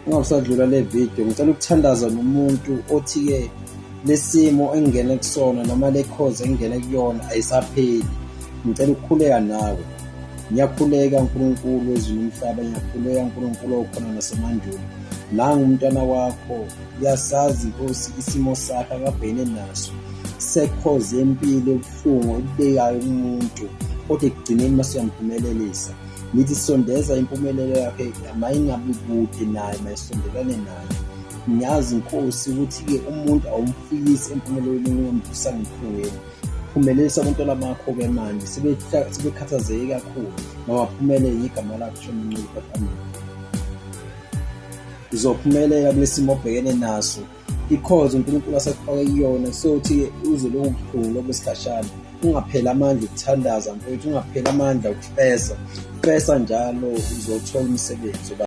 Ungabusadlula le video, ngicela ukuthandaza nomuntu othi-ke lesimo engingene kusona noma le cause engingene kuyona ayisapheli. Ngicela ukukhuleka nawe. Ngiyakhuleka Nkulunkulu wezulu nomhlaba, ngiyakhuleka Nkulunkulu okhona nasemandulo. Nangu umntwana wakho, uyasazi Nkosi isimo sakhe akabhekene naso sekhoze yempilo ebuhlungu ekubekayo kumuntu, kodwa ekugcineni mase uyamphumelelisa. Ngithi sondeza impumelelo yakhe, mayingabi kude naye, mayisondelane naye. Ngiyazi Nkosi ukuthi-ke umuntu awumfikisi empumelelweni ungamvusa ngebuhlungwini. Phumelelisa abantwana bakho-ke manje, sebekhathazeke kakhulu, mabaphumelele ngegama lakho Shembe Ncube. Amen. Uzophumelela kulesimo obhekene naso. Ikhozo uNkulunkulu asekufake kuyona sothi uze lobu buhlungu lobu esikhashana. Ungapheli amandla ukuthandaza mfowethu, ungapheli amandla ukufesa. Fesa njalo uzothola umsebenzi.